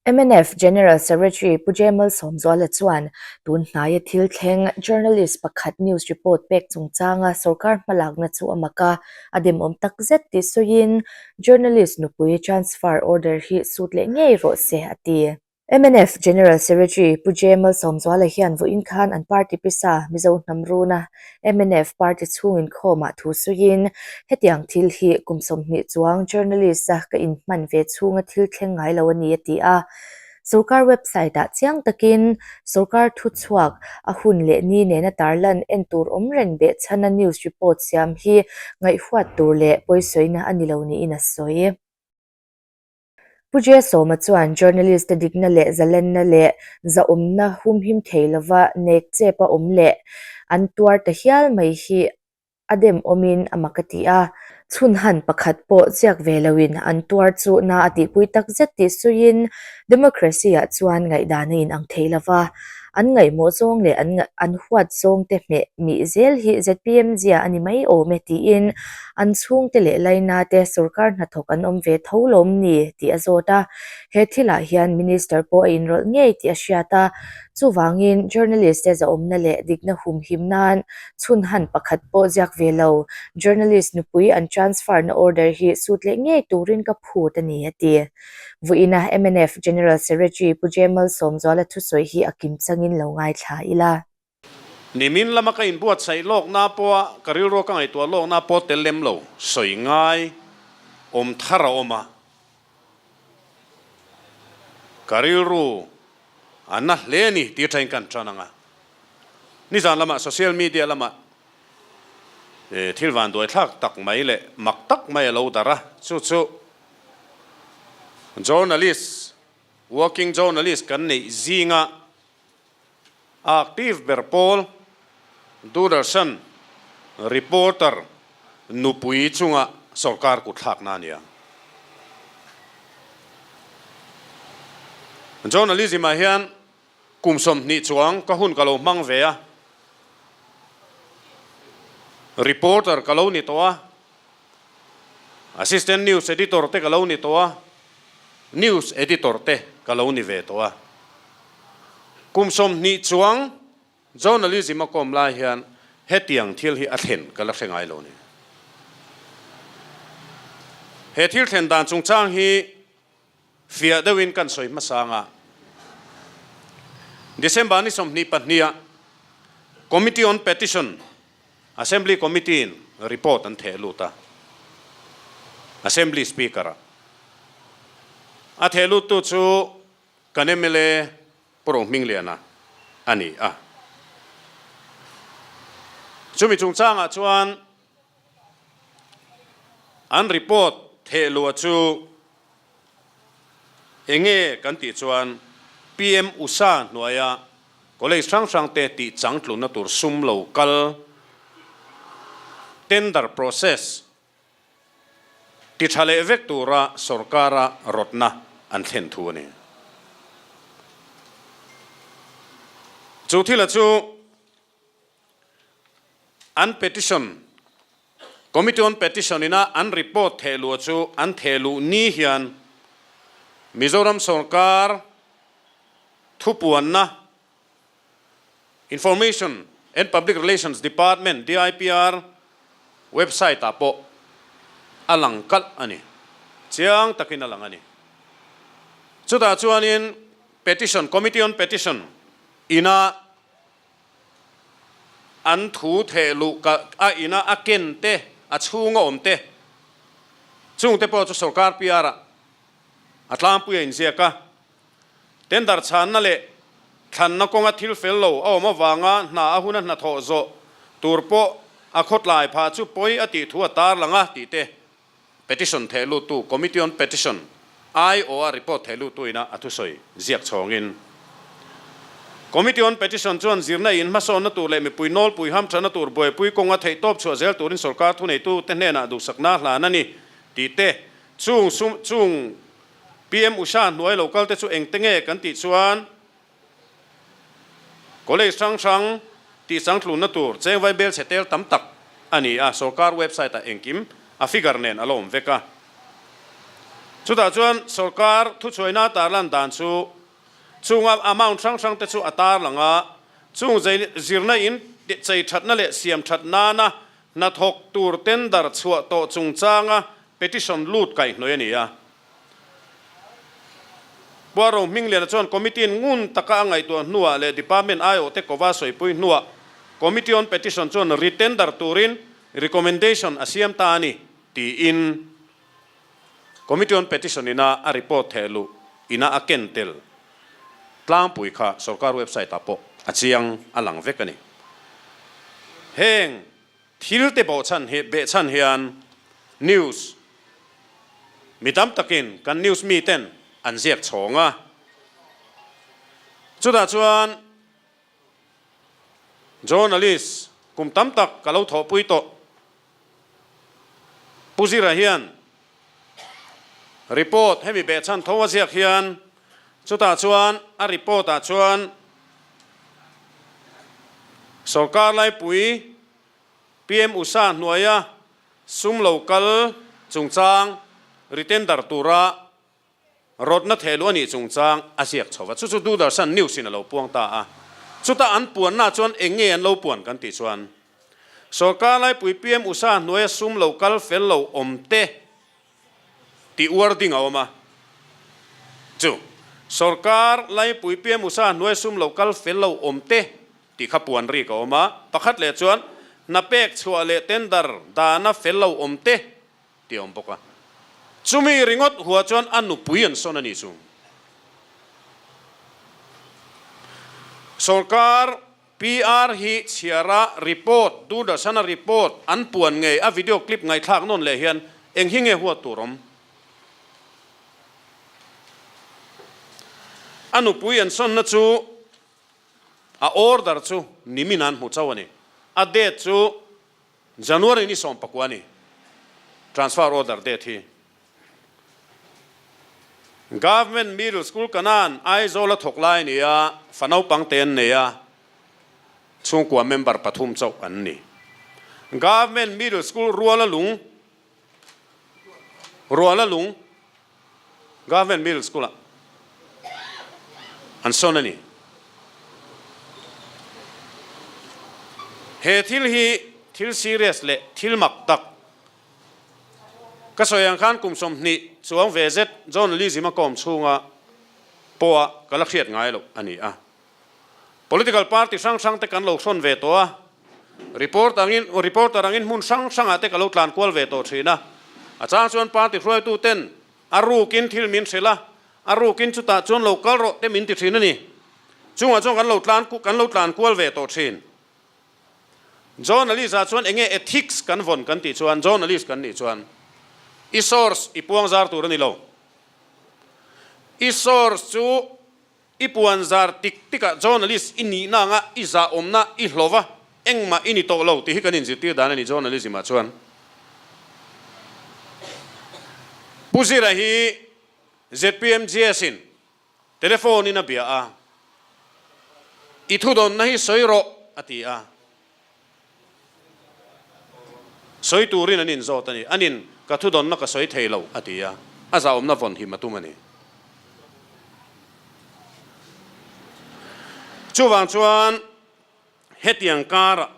Mnf General Secretary Pu J Malsawmzuala chuan tun hnaia thil thleng journalist pakhat news report pek chungchanga sorkar hmalakna chu a mak a, a demawm takzet tih sawiin journalist nupui transfer order hi sut leh ngei rawh se a ti. Mnf General Secretary Pu J Malsawmzuala hian vawiin khan an party pisa Mizo hnam runa mnf party chhung inkhawmah thu sawiin hetiang thil hi kum 20 chuang journalist a ka inhman ve chhunga thil thleng ngai lo a ni a ti a. Sorkar website ah chiang takin sorkar thuchhuak a hun leh ni nena tarlan en tur awm reng behchhana news report siam hi ngaihhuat tur leh pawisawina a ni lo niin a sawi. Pu J Sawma chuan journalist te dikna leh zalenna leh zahawmna humhim thei lova nek chep a awm leh an tuar ta hial mai hi a dem awmin a mak a ti a. Chhunhan pakhat pawh chiak ve loin an tuar chu na a tihpui takzet tih sawiin democracy ah chuan ngaihdan a inang thei lova, An ngaihmawh zawng leh an an huat zawng te hmeh mih zel hi zpm zia a ni mai awm e tiin an chhungte leh laina te sorkar hnathawk an awm ve tho lawm ni tih a zawt a. He thilah hian Minister pawh a inrawlh ngei tih a hriat a. Chuvangin journalist te zahawmna leh dikna humhim nan chhunhan pakhat pawh ziak ve lo journalist nupui an transfer na order hi sut leh ngei turin ka phut a ni a ti. Vawiina mnf General Secretary Pu J Malsawmzuala thusawi hi a kim changin lo ngaithla ila. Nimin lama ka inbuatsaih lawkna pawha ka rilru ka ngaihtuah lawkna pawh tel lem lo sawi ngai awm thar a awm a, ka rilru a na hle a ni tih atangin kan tan ang a. Nizan lamah social media lamah thil vanduaithlak tak mai leh mak tak mai a lo darh a, chu chu Journalist, working journalist kan neih zinga active ber pawl Doordarshan reporter nupui chunga sorkar kut thlakna a ni a. Journalism ah hian kum 20 chuang ka hun ka lo hmang ve a, reporter ka lo ni tawh a, Assistant News Editor te ka lo ni tawh a, News Editor te ka lo ni ve tawh a. Kum 20 chuang Journalism a kawm lai hian hetiang thil hi a thlen ka la hre ngai lo ni. He thil thlen dan chungchang hi Fiah deuhin kan sawi hmasa anga December ni 22 ah Committee on Petition, Assembly Committee in report an theh lut a, Assembly Speaker ah a theh lut tu chu kan mla Pu Rohmingliana a ni a. Chumi chungchangah chuan an report theh luah chu Enge kan tih chuan PM Usa hnuaia college hrang hrang te tih changtlunna tur sum lo kal tender process ti tha leh vek tura sorkara rawtna an thlen thu a ni. Chu thila chu An petition, Committee on Petition ina an report thehluh chu an thehluh ni hian Mizoram sorkar thupuanna Information and Public Relations Department, DIPR, website ah pawh a lang kalh a ni. Chiang takin a lang a ni. Chutah chuanin Petition, Committee on Petition ina An thu theh luh ka a ina a ken te, a chhunga awm te, chungte pawh chu sorkar PR ah a tlangpui a inziak a. Tender chhanna leh thlanna kawnga thil fel lo a awm avanga hna a huna hnathawh zawh tur pawh a khawtlai phah chu pawi a tih thu a tarlang a tih te Petition theh luttu Committee on Petition aiawha report theh luttu ina a thusawi ziak chhawngin Committee on Petition chuan zirna in hmasawnna tur leh mipui nawlpui hamthana tur buaipui kawnga theihtawp chhuah zel turin sorkar thuneitute hnenah duhsakna hlan a ni tih te chung sum chung PM Usha hnuai lo kalte chu engte nge kan tih chuan College hrang hrang tih changtlunna tur chengvai bel chhe tel tam tak a ni a, sorkar website ah engkim a figure nen a la awm vek a. Chutah chuan sorkar thuchhuaina tarlan dan chu chunga amount hrang hrang te chu a tarlang a, chung zirna in chei thatna leh siam that nana hnathawk tur tender chhuah tawh chungchanga petition lut kaihhnawih a ni a. Puaro Hmingliana chuan Committee-in ngun taka a ngaihtuah hnuah leh Department aiawhte kova sawipui hnuah Committee on Petition chuan re-tender turin recommendation a siam ta a ni, tiin Committee on Petition ina a report thehluh ina a ken tel tlangpui kha sorkar website-ah pawh a chiang a lang vek a ni. Heng Thil te bawhchhan hi behchhan hian news mi tam takin kan news mi ten an ziak chhawng a, chutah chuan journalist kum tam tak ka lo thawhpui tawh Pu Zira hian report hemi behchhan tho a ziak hian chutah chuan a report ah chuan Sorkar laipui PM Usha hnuaia sum lo kal chungchang retender tura rawtna thehluh a nih chungchang a ziak chho va. Chu chu Doordarshan News in a lo puang ta a. Chuta an puanna chuan eng nge an lo puan kan tih chuan Sorkar laipui PM Usha hnuaia sum lo kal fel lo awm te tih uar ding a awm a. Chu Sorkar laipui PM Usha hnuaia sum lo kal fel lo awm te tih kha puan rik a awm a. Pakhat leh chuan hna pek chhuah leh tender dana fel lo awm te tih a awm bawk a. Chumi ringawt hua chuan a nupui an sawn a ni chu. Sorkar PR hi chhiara report, Doordarshan-a report an puan ngei a video clip ngaihthlak nawn leh hian eng hi nge huat tur awm? A nupui an sawnna chu a order chu nimin an hmu chauh a ni. A date chu January ni 14 a ni. Transfer order date hi. Government Middle School Kanan, Aizawl a thawk lai a ni a, fa naupang te an nei a, chhungkua member pathum chauh an ni. Government Middle School Ruala Lung, Ruala Lung Government Middle School ah an sawn a ni. He thil hi thil serious leh thil mak tak Ka sawi ang khan kum 20 chuang ve zet journalism a kawm chhunga pawha ka la hriat ngai loh a ni a. Political party hrang hrang te kan lo hrawn ve tawh a, report angin reporter angin hmun hrang hrangah te ka lo tlan kual ve tawh thin a. A chang chuan party hruaitu ten a rukin thil min hrilh a, a rukin chutah chuan lo kal rawh te min ti thin a ni. Chungah chuan kan lo tlan kan lo tlan kual ve tawh thin. Journalist ah chuan enge ethics kan vawn kan tih chuan journalist kan nih chuan i source i puang zar tur a ni lo. I source chu i puan zar tik tik ah journalist i nihna anga i zahawmna i hlawva engmah i ni tawh lo tih hi kan inzirtir dan a ni journalism ah chuan. Pu Zira hi ZPMGS in Telephone in a bia a, I thudawnna hi sawi rawh a ti a. Sawi turin an inzawt a ni. Anin, Ka thudawnna ka sawi thei lo a ti a, a zahawmna vawn him a tum a ni. Chuvang chuan hetiang karah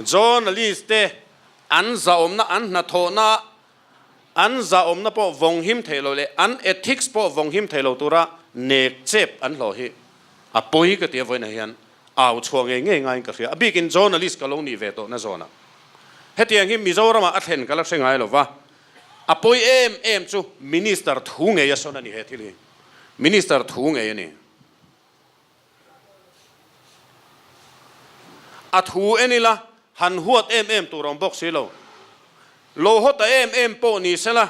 Journalist te an zahawmna, an hnathawhna, an zahawmna pawh vawng him thei lo leh an ethics pawh vawng him thei lo tura nek chep an hlawh hi a pawi ka ti a vawiinah hian au chhuah ngei ngei ngaiin ka hria. A bikin journalist ka lo nih ve tawhna zawnah hetiang hi Mizoramah a thlen ka la hre ngai lo va, a pawi em em chu Minister thu ngei a sawn a ni he thil hi. Minister thu ngei a ni. A thu en ila han huat em em tur awm bawk si lo. Lo haw ta em em pawh ni sela,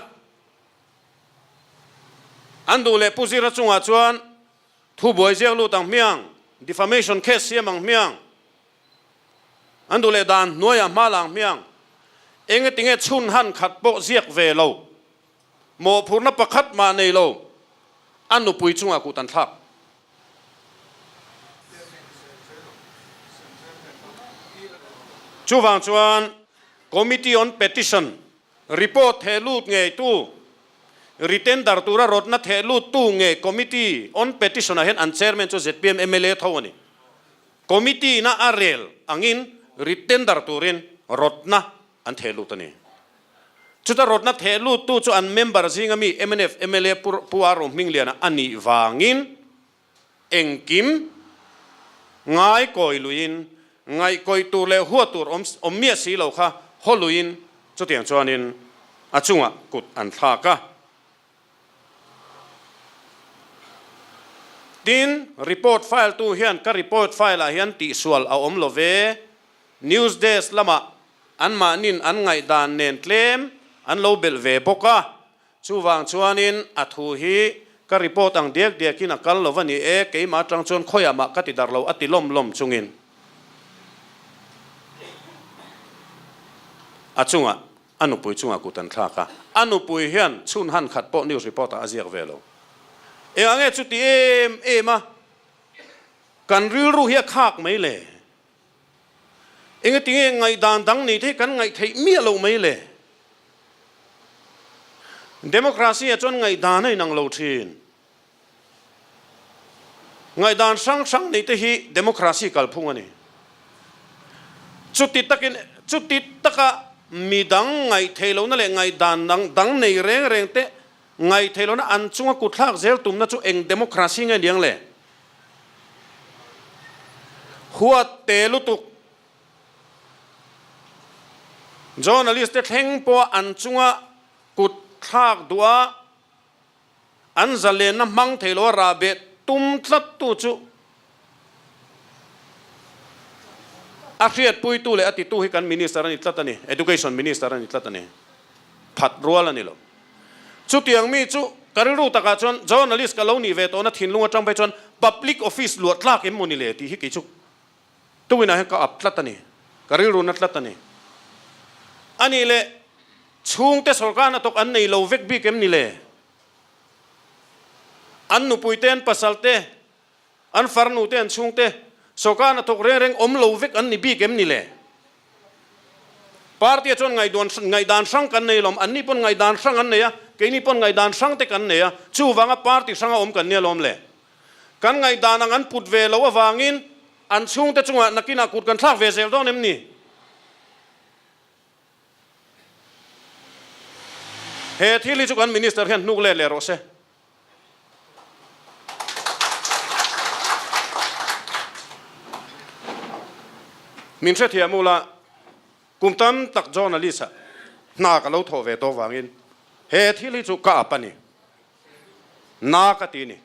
an duh leh Pu Zira chungah chuan thu buai ziak lut ang hmiang, defamation case siam ang hmiang, an duh leh dan hnuaiah hma la ang hmiang, engetinge chhun han khat pawh ziak ve lo. Mawhphurhna pakhat mah nei lo, a nupui chungah kut an thlak. Chuvang chuan Committee on Petition Report theh lut ngeitu, Retender tura rawtna theh luttu ngei Committee on Petition ah hian an Chairman chu zpm mla tho a ni. Committee na a rel angin retender turin rawtna an theh lut a ni. Chuta rawtna theh luttu chu an member zinga mi mnf mla Pu Aro Hmingliana a nih vangin engkim ngai kawi luiin ngaihkawih tur leh huat tur awm awm miah si lo kha haw luiin chutiang chuanin a chungah kut an thlak a. Tin, report file tu hian ka report file ah hian tihsual a awm lo ve, news desk lamah anmahnin an ngaihdan nen tlem an lo belh ve bawk a, Chuvang chuanin a thu hi ka report ang diak diakin a kal lo va ni e, keimah atang chuan khawiah mah ka ti darh lo a ti lawm lawm chungin a chungah a nupui chungah kut an thlak a, a nupui hian chhun han khat pawh news report ah a ziak ve lo. Engah nge chuti em em a kan rilru hi a khak mai le? Engatinge ngaihdan dang nei te hi kan ngaihtheih miah loh mai le? Democracy ah chuan ngaihdan a inang lo thin. Ngaihdan hrang hrang nei te hi democracy kalphung a ni. Chuti takin chuti taka midang ngaihtheih lohna leh ngaihdan dang nei reng reng te ngaihtheih lohna an chunga kutthlak zel tumna chu eng democracy nge niang le? Huat te lutuk. Journalist te thleng pawh an chunga kut thlak duh a, an zalenna hmang thei lo a rah beh tum tlat tu chu a hriatpuitu leh a titu hi kan Minister a ni tlat a ni, Education Minister a ni tlat a ni. Phat rual a ni lo. Chutiang mi chu ka rilru takah chuan journalist ka lo nih ve tawhna thinlung atang phei chuan public office luah tlak em maw ni le tih hi kei chu tuinah hian ka up tlat a ni, ka rilru na tlat a ni. A nih leh chhungte sawrkar hnathawk an nei lo vek bik em ni le? An nupuite an pasalte An farnu te an chhungte sawrkar hnathawk reng reng awm lo vek an ni bik em ni le? Party ah chuan ngaihduan ngaihdan hrang kan nei lawm, anni pawn ngaihdan hrang an nei a, keini pawn ngaihdan hrang te kan nei a, chuvanga party hranga awm kan nia lawm le. Kan ngaihdan ang an put ve loh avangin an chhungte chungah nakinah kut kan thlak ve zel dawn em ni? He thil hi chu kan Minister hian hnuk let leh rawh se. Min hrethiam ula, kum tam tak journalist ah hna ka lo thawh ve tawh vangin he thil hi chu ka ap a ni, na ka ti a ni.